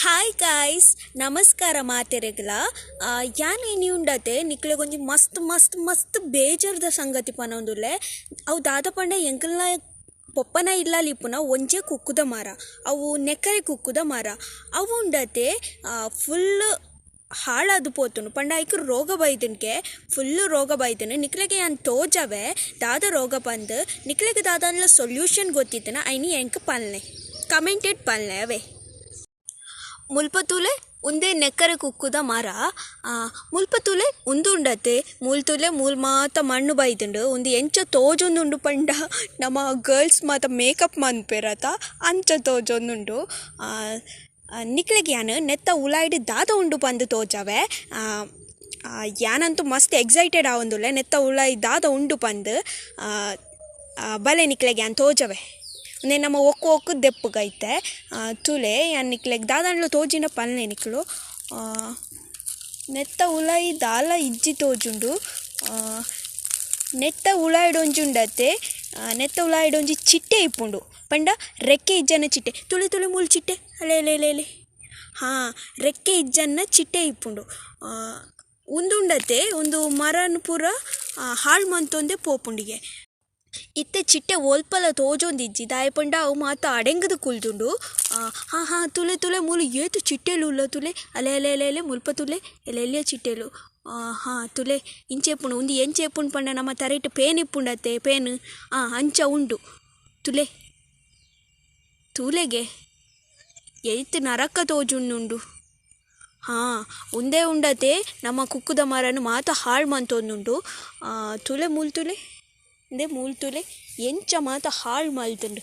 Hi guys, ನಮಸ್ಕಾರ ಮಾತೆರೆಗ್ಲ. ಯಾನ್ ಇನಿ ಉಂಡತೆ ನಿಕ್ಲೆಗೊಂಜಿ ಮಸ್ತ್ ಮಸ್ತ್ ಮಸ್ತ್ ಬೇಜಾರ್ದ ಸಂಗತಿ ಪನೊಂದುಲ್ಲೆ. ಅವು ದಾದ ಪಂಡ ಎಂಕಲ್ನ ಪೊಪ್ಪನ ಇಲ್ಲಲ್ ಇಪ್ಪುನ ಒಂಜೇ ಕುಕ್ಕುದ ಮರ, ಅವು ನೆಕ್ಕರೆ ಕುಕ್ಕುದ ಮರ. ಅವು ಉಂಡತೆ ಫುಲ್ ಹಾಳಾದ್ ಪೋತುಂಡು ಪಂಡ ಐಕ್ ರೋಗ ಬೈದುಂಡ್ಗೆ, ಫುಲ್ ರೋಗ ಬೈದುಂಡು. ನಿಕ್ಲೆಗೆ ಯಾನ್ ತೋಜವೆ ದಾದ ರೋಗ ಪಂದ್. ನಿಕ್ಲೆಗ್ ದಾದಾಂಡಲ ಸೊಲ್ಯೂಷನ್ ಗೊತ್ತಿತ್ತುನ ಐನಿ ಎಂಕ್ ಪನ್ಲೆ, ಕಮೆಂಟೆಡ್ ಪನ್ಲೆ. ಅವೇ ಮುಲ್ಪ ತೂಲೆ, ಉಂದೇ ನೆಕ್ಕರೆ ಕುಕ್ಕುದ ಮರ. ಮುಲ್ಪ ತೂಲೆ ಉಂದು ಉಂಡತೆ, ಮೂಲು ತೂಲೆ ಮೂಲು ಮಾತ ಮಣ್ಣು ಬೈದುಂಡು. ಉಂದು ಎಂಚ ತೋಜೊಂದುಂಡು ಪಂಡ ನಮ ಗರ್ಲ್ಸ್ ಮಾತ ಮೇಕಪ್ ಮನ್ಪುವೆರತ ಅಂಚ ತೋಜೊಂದುಂಡು. ನಿಕ್ಲೆಗ್ ಯಾನ್ ನೆತ್ತ ಉಲಾಯಿಡ್ ದಾದ ಉಂಡು ಪಂದ್ ತೋಜವೆ. ಯಾನಂತೂ ಮಸ್ತ್ ಎಕ್ಸೈಟೆಡ್ ಆವೊಂದುಲ್ಲೆ ನೆತ್ತ ಉಲಾಯಿ ದಾದ ಉಂಡು ಪಂದ್. ಬಲೆ ನಿಕ್ಲೆಗ್ ಯಾನ್ ತೋಜವೆ. ಉಂದೆನ್ ನಮ ಒಕ್ಕು ಒಕ್ಕು ದೆಪ್ಪುಗ ಇತ್ತೆ. ತೂಲೆ ಯಾನ್ ನಿಕ್ಲೆಗ್ ದಾದಾಂಡಲ ತೋಜಿಂಡ ಪನ್ಲೆ ನಿಕುಲು. ನೆತ್ತ ಉಲಾಯಿ ದಾಲ ಇಜ್ಜಿ ತೋಜುಂಡು. ನೆತ್ತ ಉಲಾಯಿಡ್ ಒಂಜಿ ಉಂಡತೆ, ನೆತ್ತ ಉಲಾಯಿಡ್ ಒಂಜಿ ಚಿಟ್ಟೆ ಇಪ್ಪುಂಡು ಪಂಡ ರೆಕ್ಕೆ ಇಜ್ಜನ ಚಿಟ್ಟೆ. ತುಲೆ ತುಲೆ ಮೂಲು ಚಿಟ್ಟೆ, ಅಲೆ ಅಲೆ ಅಲೆ ಅಲೆ, ಹಾ ರೆಕ್ಕೆ ಇಜ್ಜನ್ನ ಚಿಟ್ಟೆ ಇಪ್ಪುಂಡು. ಉಂದು ಉಂಡತೆ ಉಂದು ಮರನ್ ಪೂರ ಹಾಳ್ ಮಂತೊಂದೆ ಪೋಪುಂಡಿಗೆ. ಇತ್ತೆ ಚಿಟ್ಟೆ ಒಲ್ಪಲ ತೋಜೊಂದಿಜ್ಜಿ, ದಾಯೆ ಪಂಡ ಅವು ಮಾತ ಅಡೆಂಗುದು ಕುಲ್ದುಂಡು. ಹಾ ಹಾ ತುಲೆ ತುಲೆ ಮೂಲು ಏತ್ ಚಿಟ್ಟೆಲು ಉಲ್ಲ ತುಲೆ, ಅಲೆ ಅಲೆ ಅಲೆ ಅಲೆ ಮುಲ್ಪ ತುಲೆ ಎಲೆ ಎಲ್ಯ ಚಿಟ್ಟೆಲು. ಹಾ ತುಲೆ ಇಂಚೆ ಇಪ್ಪುಂಡು. ಉಂದು ಎಂಚ ಇಪ್ಪುಂಡು ಪಂಡ ನಮ್ಮ ತರೆಟ್ ಪೇನ್ ಇಪ್ಪುಂಡತೆ, ಪೇನ್ ಅಂಚ ಉಂಡು. ತುಲೆ ತೂಲೆಗೆ ಏತ್ ನರಕ ತೋಜುಂಡುಂಡು. ಹಾ ಉಂದೇ ಉಂಡತೆ ನಮ್ಮ ಕುಕ್ಕುದ ಮರನ್ ಮಾತ ಹಾಳ್ ಮಂತೊಂದುಂಡು. ತುಲೆ ಮೂಲು ತುಲೆ ಉಂದೇ ಮೂಲು ತುಲೆ ಎಂಚ ಮಾತ ಹಾಳ್ ಮಲ್ತುಂಡು.